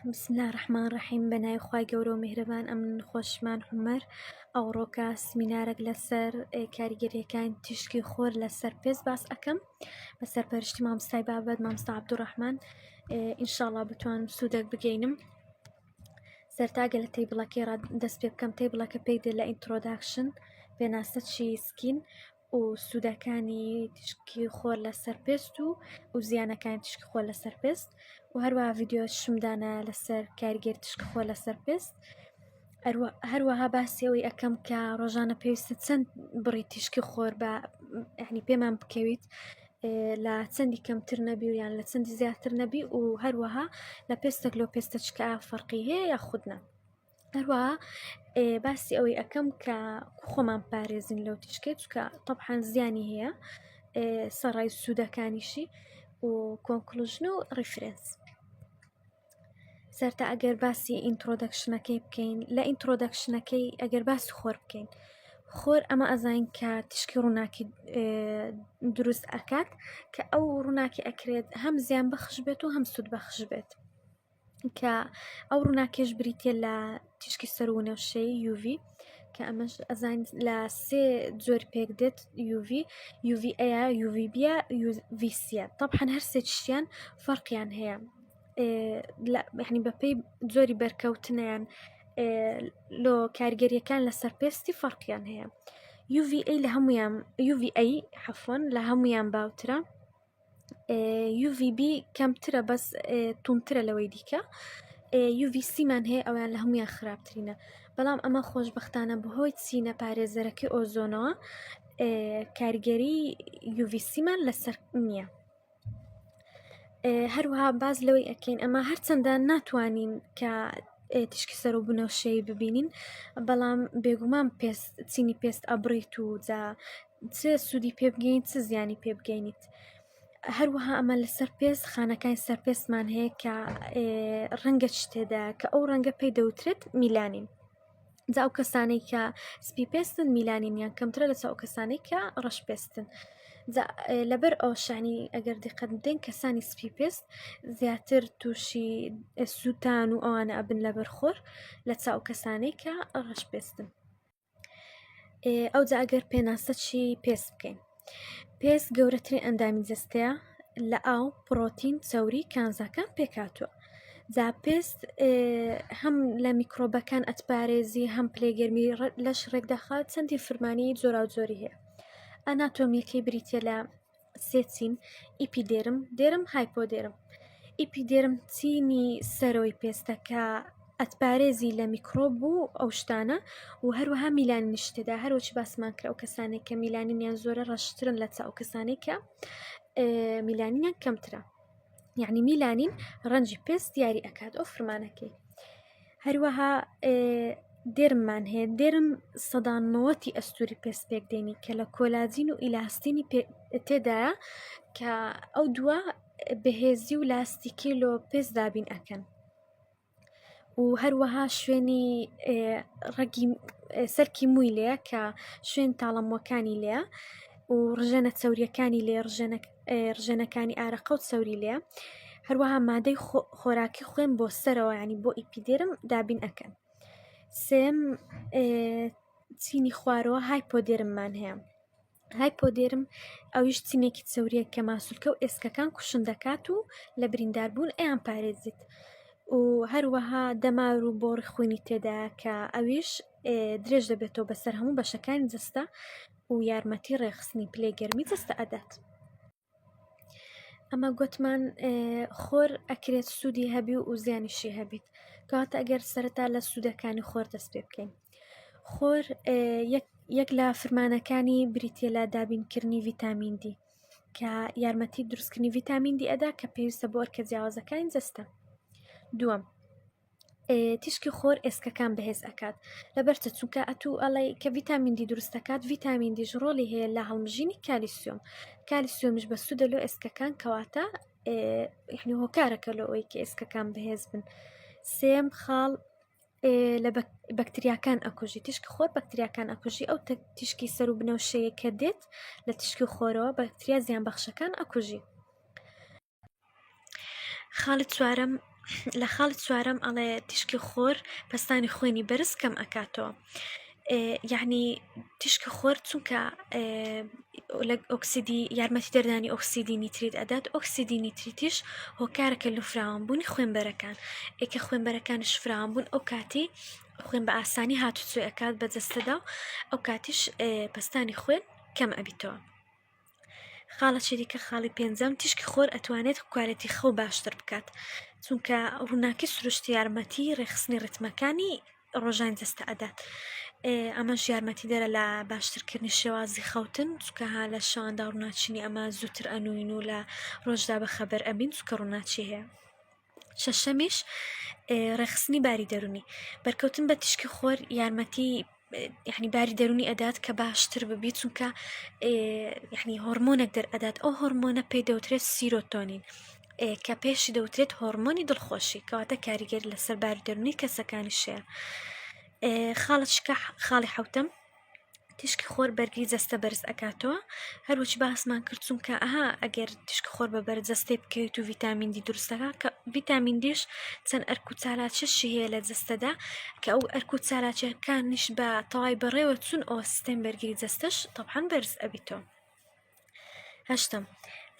بسم اللە الرحمن الرحیم بە ناوی خوای گەورە و میهرەبان ئەمن خۆشمان عومەر ئەوڕۆکە سمینارێک لەسەر کاریگەریەکان تیشکی خۆر لەسەر پێست باس ئەەکەم بە سەرپەرشتی مامۆستای بابەت مامۆستا عەبدوڕەحمان ئینشاءڵا بتوانم سوودێک بگەینم سەرتاگە لە table ەکەی ڕا دەست پێ بکەم table ەکە پێی دێ لە introduction پێناسە چی skin و سوودەکانی تیشکی خۆر لەسەر پێست و و زیانەکانی تیشکی خۆر لەسەر پێست و هەروەها ڤیدیۆ شمدانە لەسەر کاریگەری تیشکی خۆر لەسەر پێست هەروەها باسی ئەوەی ئەەکەم کە ڕۆژانە پێویستە چەند بڕی تیشکی خۆر بە یعنی پێمان بکەویت لە چەندی کەمتر نەبی و یان لە چەندی زیاتر نەبی و هەروەها لە پێستێک لۆ پێستە چکە فەرقی هەیە یاخود نا هەروەها باسی ئەوەی ئەەکەم کە خۆمان پارێزین لەو تیشکێ چکە تەبحان زیانی هەیە سەڕای سوودەکانیشی و conclusion و reference سەرتا ئەگەر باسی introduction ەکەی بکەین لە introduction ەکەی ئەگەر باسی خۆر بکەین خۆر ئەمە ئەزانین کە تیشکی ڕووناکی دروست ئەکات کە ئەو ڕووناکی ئەکرێت هەم زیان بەخش بێت و هەم سوود بەخش بێت کە ئەو ڕووناکێش بریتە لە تیشکی سەروونەوشەی UV کە ئەمەش ئەزانین لە سێ جۆر پێک دێت UV UV ئەیە UV بیە UV سیە تەبحەن هەر سێکیشیان فەرقیان هەیە یعنی بەپێی جۆری بەرکەوتنیان لۆ کاریگەریەکان لەسەر پێستی فەرقیان هەیە UVA لە هەمویان UVA حەفۆن لە هەمویان باوترە UVB کەمترە بەس تونترە لەوەی دیکە UVC مان هەیە ئەویان لە هەمویان خراپترینە بەڵام ئەمە خۆشببختانە بەهۆی چینە پارێزەرەکەی ئۆزۆنەوە کاریگەری UVC مان لەسەر نییە. هەروەها باس لەوەی ئەکەین ئەمە هەرچەندە ناتوانین کە تیشکی سەر و بنەوشەی ببینین بەڵام بێگومان پێست چینی پێست ئەبڕیت و جا چ سوودی پێ بگەین چ زیانی پێ بگەینیت. هەروەها ئەمە لەسەر پێست خانەکانی سەر پێستمان هەیە کە ڕەنگە تێدا کە ئەو ڕەنگە پێی دەوترێت میلانین. جا ئەو کەسانەی کە سپی پێستن میلانینیان کەمترە لە چاو کەسانەی کە ڕەش پێستن لەبەر ئەوشانی ئەگەر دیقەت بدەین کەسانی سپی پێست زیاتر تووشی سووتان و ئەوانە ئەبن لەبەر خۆر لە چاو کەسانەی کە ڕەش پێستن ئەوجا ئەگەر پێناسە چی پێست بکەین پێست گەورەترین ئەندامی جەستەیە لە ئاو، پڕۆتین، چەوری، کانزاکان پێکهاتووە. جا پێست هەم لە میکرۆبەکان ئەتپارێزی هەم پلەی گەرمی لەش ڕێکدەخات چەندی فرمانی جۆراوجۆری هەیە. ئەناتۆمیەکەی بریتە لە سێ چین epiderm، derm، hypoderm. epiderm چینی سەرەوەی پێستە کە ئەتپارێزی لە میکرۆب و ئەو شتانە و هەروەها میلانینیش تێدا هەروەچی باسمان کرا ئەو کەسانێک کە میلانینیان زۆرە ڕەشترن لە چاو کەسانێک کە میلانینیان کەمترە یعنی میلانین ڕەنجی پێست دیاری ئەکات ئەو فرمانەکەی هەروەها derm مان هەیە derm سەدان نەوەتی ئەستوری پێست پێک دێنی کە لە کۆلاجین و ئیلاستینی تێدایە کە ئەو دووە بەهێزی و لاستیکی لۆ پێست دابین ئەکەن و هەروەها شوێنی ڕەگی سەرکی مووی لێیە کە شوێن تاڵەمووەکانی لێیە و ڕژێنە چەوریەکانی لێ ڕژێنەکانی ئارەقە و چەوری لێ هەروەها مادەی خۆراکی خوێن بۆ سەرەوە ینی بۆ epiderm دابین ئەکەن سێم چینی خوارەوە hypoderm مان هەیە hypoderm ئەویش چینێکی چەوریە کە ماسولکە و ئێسکەکان کوشن دەکات و لە برینداربوون ئەیان پارێزیت و هەروەها دەمار و بۆڕی خوێنی تێدا کە ئەویش درێژ دەبێتەوە بەسەر هەموو بەشەکانی جەستە و یارمەتی ڕێکخستنی پلەی گەرمی جەستە ئەدات. ئەمە گوتمان خۆر ئەکرێت سوودی هەبی و زیانیشی هەبیت کەواتە ئەگەر سەرەتا لە سوودەکانی خۆر دەست پێ بکەین خۆر یەک لە فرمانەکانی بریتە لە دابینکردنی ڤیتامین دی کە یارمەتی دروستکردنی ڤیتامین دی ئەدا کە پێویستە بۆ ئەرکە جیاوازەکانی جەستە دووەم تیشکی خۆر ئێسکەکان بەهێز ئەکات لەبەر چ چونکە ئەتوو ئەڵێ کە ڤیتامین دی دروست دەکات ڤیتامین دیش ڕۆڵی هەیە لە هەڵمژینی کالیسیۆم کالیسیۆمیش بە سوودە لۆ ئێسکەکان کەواتە یعنی هۆکارەکە لۆ ئەوەی کە ئێسکەکان بەهێز بن سێم خاڵ لە بەکتریاکان ئەکوژی تیشکی خۆر بەکتریاکان ئەکوژی ئەو تیشکی سەر و بنەوشەیە کە دێت لە تیشکی خۆرەوە بەکتریا زیان بەخشەکان ئەکوژی خاڵی چوارەم لە خاڵی چوارەم ئەڵێ تیشکی خۆر پەستانی خوێنی بەرز کەم ئەکاتەوە یعنی تیشکی خۆر چونکە لە ئۆکسیدی یارمەتی دەردانی ئۆکسیدی نیتریت ئەدات ئۆکسیدی نیتریتیش هۆکارەکە لە فراوانبوونی خوێنبەرەکان ئێکە خوێنبەرەکانش فراوان بوون ئەو کاتی خوێن بە ئاسانی هاتوچۆی ئەکات بە جەستەدا و ئەو کاتیش پەستانی خوێن کەم ئەبیتەوە. خاڵەکی دیکە خاڵی پێنجەم تیشکی خۆر ئەتوانێت کوالێتی خەو باشتر بکات چونکە ڕووناکی سروشتی یارمەتی ڕێکخستنی ڕیتمەکانی ڕۆژانی جەستە ئەدات ئەمەش یارمەتی دەرە لە باشترکردنی شێوازی خەوتن چونکە ها لە شەواندا ڕووناچینی ئەمە زووتر ئەنوین و لە ڕۆژدا بەخەبەر ئەبین چونکە ڕووناچی هەیە. شەشەمیش ڕێکخستنی باری دەرونی بەرکەوتن بە تیشکی خۆر یارمەتی یعنی باری دەرونی ئەدات کە باشتر ببی چونکە یعنی هۆرمۆنێک دەرئەدات ئەو هۆرمۆنە پێی دەوترێت سیرۆتۆنین کە پێشی دەوترێت هۆرمۆنی دڵخۆشی کەواتە کاریگەری لەسەر باری دەرونی کەسەکانی شەیە خاڵە شکە خاڵی حوتەم تیشکی خۆر بەرگری جەستە بەرز ئەکاتەوە هەروەکی باسمان کرد چونکە ئەها ئەگەر تیشکی خۆر بە بەر جەستەی بکەویت و ڤیتامین دی دروستەکە کە ڤیتامین دیش چەند ئەرک و چالاکیشی هەیە لە جەستەدا کە ئەو ئەرک و چالاکیەکانیش بە تەوای بەڕێوە چون ئەوە سیستەم بەرگری جەستەش تەبعەن بەرز ئەبیتەوە. هەشتەم،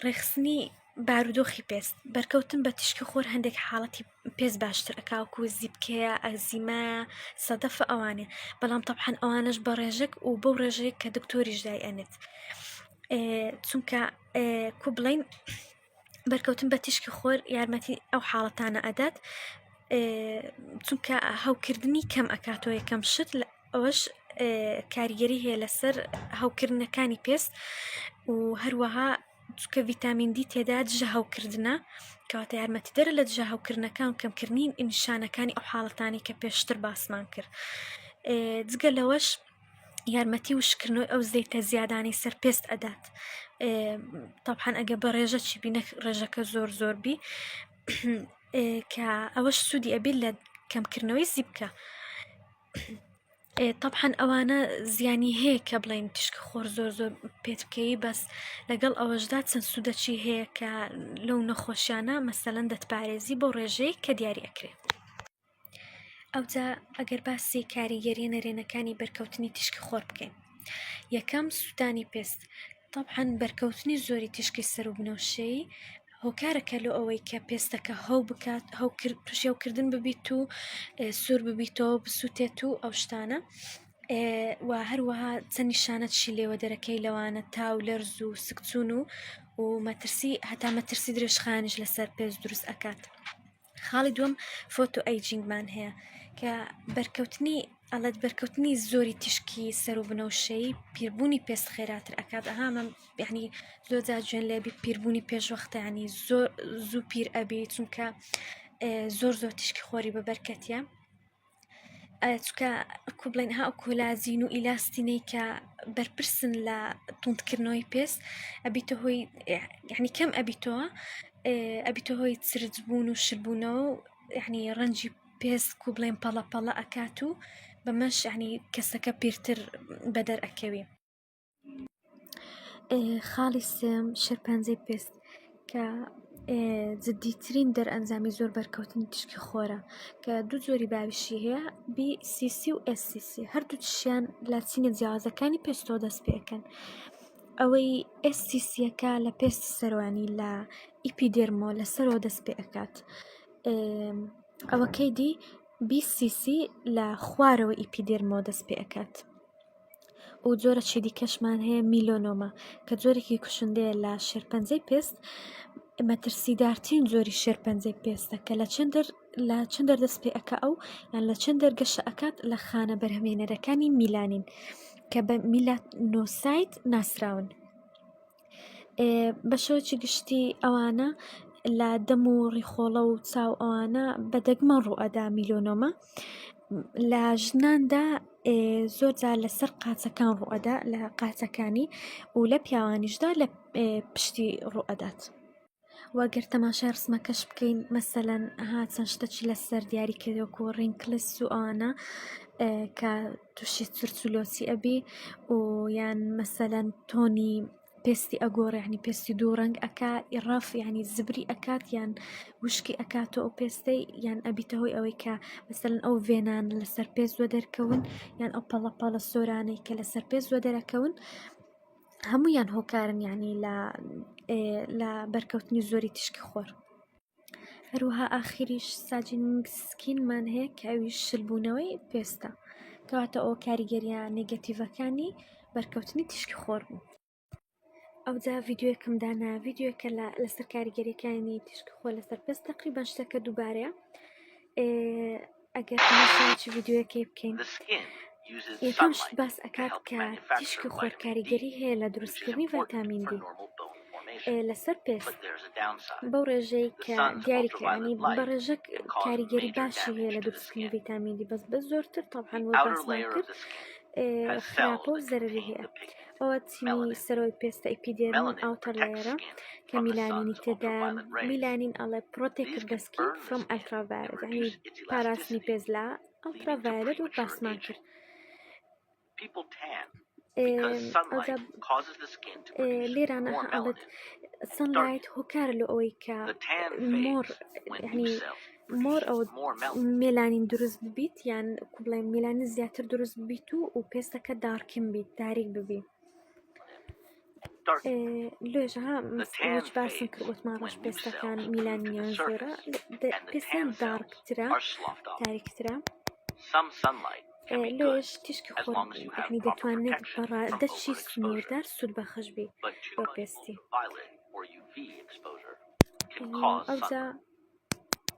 ڕێکخستنی بارودۆخی پێست، بەرکەوتن بە تیشکی خۆر هەندێک حاڵەتی پێست باشتر ئەکا وەکو زیپکەیە، ئەکزیمایە، سەدەفە ئەوانێ، بەڵام تەبعەن ئەوانەش بە ڕێژەک و بەو ڕێژەیە کە دکتۆریش دای ئەنێت چونکە کو بڵین بەرکەوتن بە تیشکی خۆر یارمەتی ئەو حاڵەتانە ئەدات چونکە هەوکردنی کەم ئەکاتەوە یەکەم شت ئەوەش کاریگەری هەیە لەسەر هەوکردنەکانی پێست و هەروەها چکە ڤیتامین دی تێدا دژە هەوکردنە کەواتە یارمەتیدەرە لە دژە هەوکردنەکان و کەمکردنی نیشانەکانی ئەو حاڵەتانی کە پێشتر باسمان کرد جگە لەوەش یارمەتی وشکردنەوەی ئەو زەیتە زیادانەی سەر پێست ئەدات تەبعەن ئەگە بە ڕێژە چی بی نەک ڕێژەکە زۆر زۆر بی کە ئەوەش سوودی ئەبێت لە کەمکردنەوەی زیپکە تەبعەن ئەوانە زیانی هەیە کە بڵێن تیشک خۆر زۆر زۆر پێت بکەی بەس لەگەڵ ئەوەشدا چەند سوودەچی هەیە کە لەو نەخۆشیانە مەسەلەن دەتپارێزی بۆ ڕێژەیە کە دیاری ئەکرێ. ئەوجا ئەگەر باسی کاریگەریە نەرێنەکانی بەرکەوتنی تیشکی خۆر بکەین یەکەم سووتانی پێست تەبعەن بەرکەوتنی زۆری تیشکی سەر و بنەوشەیی هۆکارەکە لۆ ئەوەی کە پێستەکە هەو بکات هەو تووشی هەوکردن ببیت و سوور ببیتەوە بسووتێت و ئەو شتانە و هەروەها چەند نیشانە چی لێوە دەرەکەی لەوانە تا و لەرز و سکچوون و و مەترسی هەتا مەترسی درێژخایەنیش لەسەر پێست دروست ئەکات. خاڵی دووەم photo aging مان هەیە کە بەرکەوتنی ئەڵێت بەرکەوتنی زۆری تیشکی سەر و بنەوشەی پیربوونی پێست خێراتر ئەکات ئەها من یعنی زۆر جار جوێن لێبی پیربوونی پێشوەختانی زۆر زوو پیر ئەبی چونکە زۆر زۆر تیشکی خۆری بە بەرکەتیە چونکە کو بڵێن ها ئەو کۆلاجین و ئیلاستینەی کە بەرپرسن لە توندکردنەوەی پێست ئەبیتە هۆی یعنی کەم ئەبیتەوە ئەبیتە هۆی چرچ بوون و شلبوونەوە و یعنی ڕەنجی پێست کو بڵێن پەڵە پەڵە ئەکات و بەمەش یعنی کەسەکە پیرتر بەدەر ئەکەوی. خاڵی سێم شێرپەنجەی پێست کە جدیترین دەرئەنجامی زۆر بەرکەوتنی تیشکی خۆرە کە دوو جۆری باویشی هەیە BCC و SCC هەردووکیشیان لە چینە جیاوازەکانی پێستەوە دەست پێ ئەکەن ئەوەی SCC یەکە لە پێستی سەروانی لە epiderm ەوە لە سەرەوە دەست پێ ئەکات ئەوەکەی دی BCC لە خوارەوە epiderm ەوە دەست پێ ئەکات. و جۆرەکی دیکەشمان هەیە melanoma کە جۆرێکی کوشندەیە لە شێرپەنجەی پێست مەترسیدارترین جۆری شێرپەنجەی پێستە کە لە چەند لە چەند دەست پێ ئەکا ئەو یان لە چەند دەرگەشە ئەکات لە خانە بەرهەمێنەرەکانی میلانین کە بە melanocyte ناسراون. بە شێوەیەکی گشتی ئەوانە لە دەم و ڕیخۆڵە و چاو ئەوانە بە دەگمەن ڕووئەدا melanoma لە ژناندا زۆر جار لەسەر قاچەکان ڕووئەدا لە قاچەکانی و لە پیاوانیشدا لە پشتی ڕووئەدات. وە گەر تەماشای ڕسمەکەش بکەین مەسەلەن ها چەند شتەکی لەسەر دیاری کرد وەکو wrinkles و ئەوانە کە تووشی چرچ و لۆچی ئەبی و یان مەسەلەن tone ی. پێستی ئەگۆڕێ یعنی پێستی دوو ڕەنگ ئەکا rough یعنی زبری ئەکات یان وشکی ئەکاتەوە ئەو پێستەی یان ئەبیتە هۆی ئەوەی کە مەسەلەن ئەو vein انە لەسەر پێست وە دەرکەون یان ئەو پەڵە پەڵە سۆرانەی کە لەسەر پێست وە دەرەکەون هەمویان هۆکارن یعنی لە لە بەرکەوتنی زۆری تیشکی خۆر. هەروەها ئاخیریش sagging skin مان هەیە کە ئەویش شلبوونەوەی پێستە کەواتە ئەو کاریگەریە negative ەکانی بەرکەوتنی تیشکی خۆر بوو. ئەوجا ڤیدیۆیەکم دانا ڤیدیۆکە لە لەسەر کاریگەریەکانی تیشکی خۆر لەسەر پێست تقریبا شتەکە دووبارەیە ئەگەر تەماشایەکی ڤیدیۆیەکەی بکەین یەکەم شت باس ئەکات کە تیشکی خۆر کاریگەری هەیە لە دروستکردنی ڤایتامین دی لەسەر پێست بەو ڕێژەی کە دیاری کرانی بە ڕێژە کاریگەری باشی هەیە لە دروستکردنی ڤیتامین دی بەس بە زۆرتر تەبعەن وەک باسمان کرد خراپە و زەرەری هەیە ئەوە چینی سەرەوەی پێستە epiderm outer layer ە کە میلانینی تێدا میلانین ئەڵێ protect the skin from ultraviolet یعنی پاراستنی پێست لە ultraviolet و باسمان کرد لێرانە ئەڵێت sunlight هۆکارە لە ئەوەی کە more یعنی more ئەو مێلانین دروست ببیت یان کوبڵێ میلانین زیاتر دروست ببیت و و پێستەکە darken بیت تاریک ببی لێژ ها وچ باسم کرد وتمان ڕەش پێستەکان میلانینیان زۆرە پێستیان dark ترە تاریکترە لێش تیشکی خۆر یعنی دەتوانێت بەڕادەچی سنووردار سوود بەخش بی بۆ پێستی ئەوجا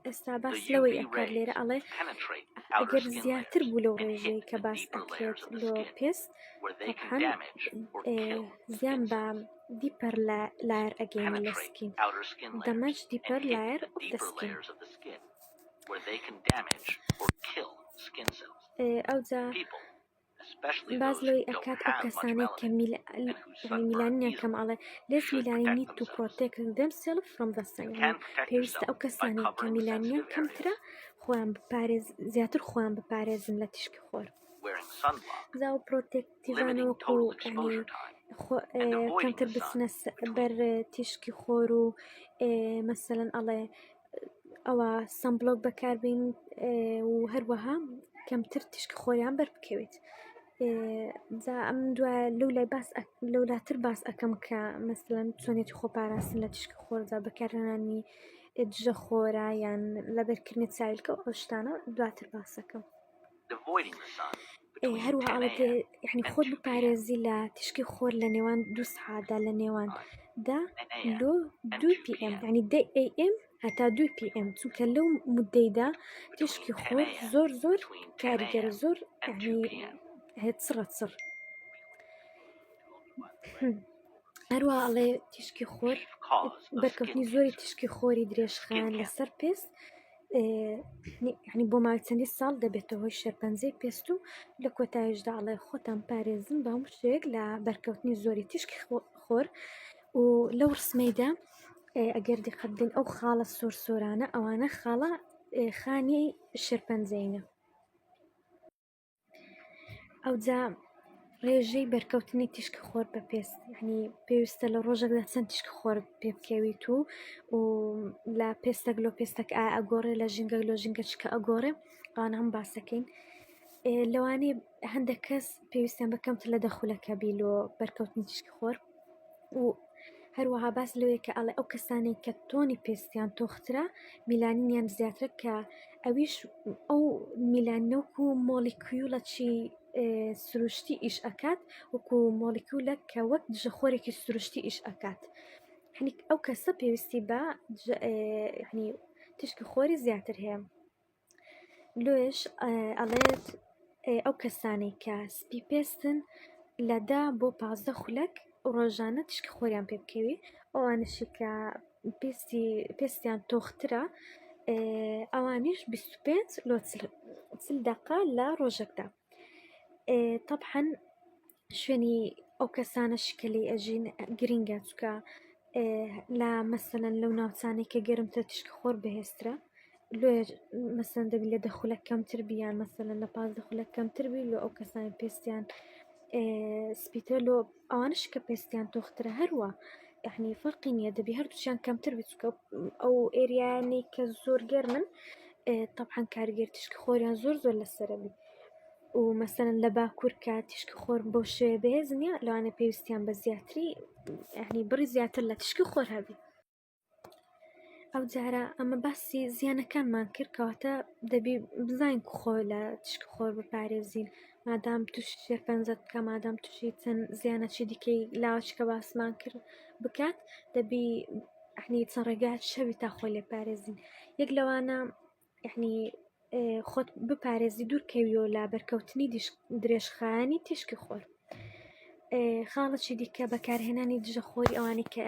ئێستا باس لەوەی ئەکات لێرە ئەڵێ ئەگەر زیاتر بوو لەو ڕێژەی کە باس ئەکرێت لۆ پێست تەبعەن زیان بە deeper layer ئەگەینە لە skin damage deeper layer of the skin ئەوجا باس لەوەی ئەکات ئەو کەسانەی کە میلانینیان کەم ئەڵێ less melanin need to protect themselves from the sun پێویستە ئەو کەسانەی کە میلانیان کەمترە خۆیان بپارێز زیاتر خۆیان بپارێزن لە تیشکی خۆر جا و protective انە وەکو کەمتر بچنە بەر تیشکی خۆر و مەسەلەن ئەڵێ ئەوە sunblock بەکاربین و هەروەها کەمتر تیشکی خۆریان بەر بکەوێت جا ئەم دوای لەو لای باس لەولاتر باس ئەەکەم کە مەسەلەن چۆنێتی خۆپاراستن لە تیشکی خۆردا بەکارهێنانی دژە خۆرا یان لەبەرکردنی چاویلکە و ئەو شتانە دواتر باسەکەم. هەروەها ئەڵێت یعنی خۆت بپارێزی لە تیشکی خۆر لە نێوان دوو سعاتدا لە نێوان دە لۆ دوو PM یعنی دە AM هەتا دوو PM چونکە لەو مدەیدا تیشکی خۆر زۆر زۆر کاریگەرە زۆر یعنی چڕە چڕ هەروە ئەڵێ تیشکی خۆر بەرکەوتنی زۆری تیشکی خۆری درێژخایەن لەسەر پێست یعنی بۆ ماوەی چەندی ساڵ دەبێتە هۆی شێرپەنجەی پێست و لە کۆتاییشدا ئەڵێ خۆتان پارێزن بە هەموو شێوەیەک لە بەرکەوتنی زۆری تیشکی خۆر و لەو ڕسمەیدا ئەگەر دیقەت بدەین ئەو خاڵە سۆر سۆرانە ئەوانە خاڵە خانی شێرپەنجەینە. ئەوجا ڕێژەی بەرکەوتنی تیشکی خۆر بە پێست یعنی پێویستە لە ڕۆژێکدا چەند تیشکی خۆر پێ بکەویت و و لە پێستەک لۆ پێستەک ئایا ئەگۆڕێ لە ژینگە لۆ ژینگە چکە ئەگۆڕێ ئەوانە هەم باسەکەین لەوانەیە هەندێک کەس پێویستیان بە کەمتر لە دە خولەکە بی لۆ بەرکەوتنی تیشکی خۆر و هەروەها باس لەوەیە کە ئەڵێ ئەو کەسانەی کە tone ی پێستیان تۆخترە میلانینیان زیاترە کە ئەویش ئەو میلانینە وەکو مۆلیکیولەکی سروشتی ئیش ئەکات وەکو مۆلیکیولە کە وەک دژەخۆرێکی سروشتی ئیش ئەکات هەنیک ئەو کەسە پێویستی بە یعنی تیشکی خۆری زیاتر هەیە لۆیش ئەڵێت ئەو کەسانەی کە سپی پێستن لە دە بۆ 15 خولەک ڕۆژانە تیشکی خۆریان پێ بکەوی ئەوانشی کە پێستی پێستیان تۆخترە ئەوانیش 25 لۆ چل دەقە لە ڕۆژێکدا تەبعەن شوێنی ئەو کەسانەش کە لێی ئەژین گرنگە چونکە لە مەسەلەن لەو ناوچانەی کە گەرمترە تیشکی خۆر بەهێزترە لۆیە مەسەلەن دەبی لە دە خولەک کەمتر بی یان مەسەلەن لە 15 خولەک کەمتر بی لۆ ئەو کەسانی پێستیان. سپیترە لۆ ئەوانش کە پێستیان تۆخترە هەروە یعنی فەرقی نییە دەبی هەردووچیان کەمتر بێت چونکە ئەو ئێریانەی کە زۆر گەرمن تەبعەن کاریگەری تیشکی خۆریان زۆر زۆر لەسەرە بی و مەسەلەن لە باکوور کە تیشکی خۆر بەو شێوەیە بەهێز نییە لەوانەیە پێویستیان بە زیاتری یعنی بڕی زیاتر لە تیشکی خۆر هەبی ئەو جارە ئەمە باسی زیانەکانمان کرد کەواتە دەبی بزانین خۆ لە تیشکی خۆر بپارێزین مادام تووشی شێرپەنجەت بکە مادام تووشی چەند زیانەکی دیکەی لاوەکی کە باسمان کرد بکات دەبی یعنی چەند ڕێگات شەوی تا خۆی لێ پارێزین یەک لەوانە یعنی خۆت بپارێزی دوور کەویەوە لە بەرکەوتنی درێژخایەنی تیشکی خۆر خاڵەکی دیکە بەکارهێنانی دژە خۆری ئەوانەی کە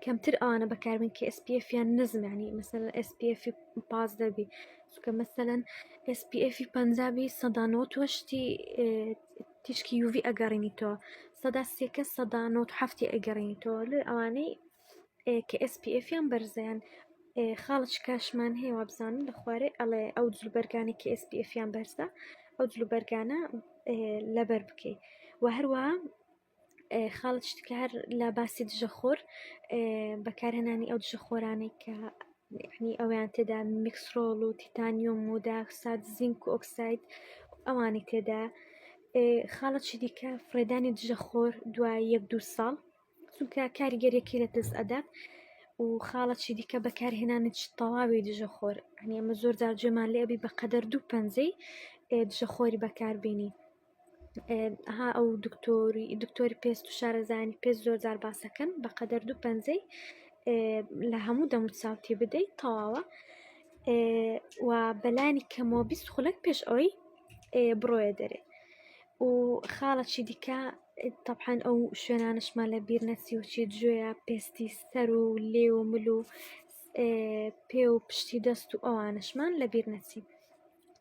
کەمتر ئەوانە بەکاربن کە SPF یان نزم ینی مەسەلەن SPF 15 بی چونکە مەسەلەن SPF 50 بی سەدا 98 تیشکی UV ئەگەڕینیتەوە سەدا سێکە سەدا 97 ئەگەڕینیتەوە لێ ئەوانەی کە SPF یان بەرزیان خاڵچ کاشمان هەیە وابزانم لە خوارێ ئەڵێ ئەو جلوبەرگانەی کە SPF یان بەرزە ئەو جلوبەرگانە لەبەر بکەی و هەروە خاڵت شتکە هەر لە باسی دژەخۆر بەکارهێنانی ئەو دژەخۆرانەی کە یعنی ئەویان تێدا میکسرۆڵ و تیتانیۆم و داکسات زینک و ئۆکساید ئەوانی تێدا خاڵەکی دیکە فڕێدانی دژەخۆر دوای یەک دوو ساڵ چونکە کاریگەریەکەی لە دەست ئەدات و خاڵەکی دیکە بەکارهێنانی تەواوی دژەخۆر ئەنی ئەمە زۆر جار جێمان لێ ئەبی بەقەدەر دوو پەنجەی دژەخۆری بەکاربینی ها ئەو دکتۆری دکتۆری پێست و شارەزانی پێست زۆر جار باسەکەن بە قەدەر دوو پەنجەی لە هەموو دەم و چاوتی بدەیت تەواوە و بەلانی کەمەوە 20 خولەک پێش ئەوەی بڕۆیە دەرێ و خاڵەکی دیکە تەبعەن ئەو شوێنانشمان لە بیر نەچی و چی جوێیە پێستی سەر و لێ و مل و پێ و پشتی دەست و ئەوانشمان لە بیر نەچی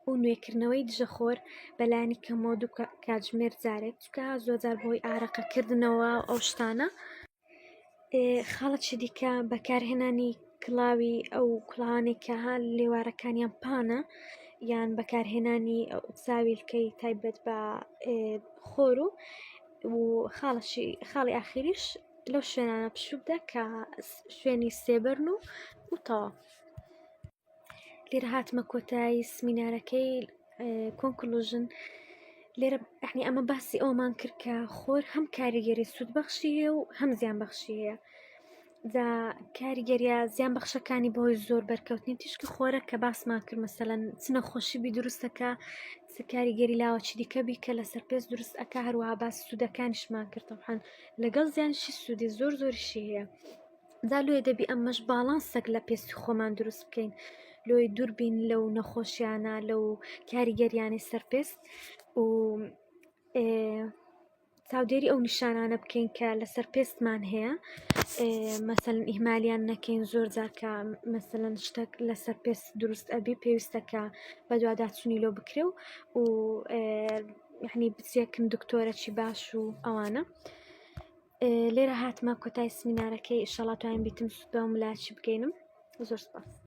و نوێکردنەوەی دژەخۆر بەلایەنی کەمەوە دوو کاتژمێر جارێک چونکە زۆرجار بەهۆی ئارەقەکردنەوە ئەو شتانە خاڵەکی دیکە بەکارهێنانی کڵاوی ئەو کوڵانێک کە ها لێوارەکانیان پانە یان بەکارهێنانی چاویلکەی تایبەت بە خۆر و و خاڵەکی خاڵی ئاخیریش لەو شوێنانە پشوو بدە کە شوێنی سێبەرن و و تەواو. لێرە هاتمە کۆتایی سمینارەکەی conclusion لێرە یعنی ئەمە باسی ئەومان کرد کە خۆر هەم کاریگەری سوودبەخشی هەیە و هەم زیان بەخشی هەیە جا کاریگەریە زیان بەخشەکانی بەهۆی زۆر بەرکەوتنی تیشکی خۆرە کە باسمان کرد مەسەلەن چ نەخۆشی بی دروستەکە چ کاریگەری لاوەکی دیکە بی کە لەسەر پێست دروست ئەکا هەروەها باس سوودەکانیشمان کرد تەبعەن لەگەڵ زیانشی سوودی زۆر زۆریشی هەیە جا لۆیە دەبی ئەمەش باڵانسێک لە پێستی خۆمان دروست بکەین لۆی دووربین لەو نەخۆشیانە لەو کاریگەریانەی سەر پێست و چاودێری ئەو نیشانانە بکەین کە لەسەر پێستمان هەیە مەسەلەن ئیهمالیان نەکەین زۆر جار کە مەسەلەن شتێک لەسەر پێست دروست ئەبی پێویستە کە بەدواداچوونی لۆ بکرێ و و یعنی بچێکن دکتۆرەکی باش و ئەوانە لێرە هاتمە کۆتای سمینارەکەی ئیشەڵا توانیم بیتم سوود بەم لاچی بگەینم زۆر سپاس.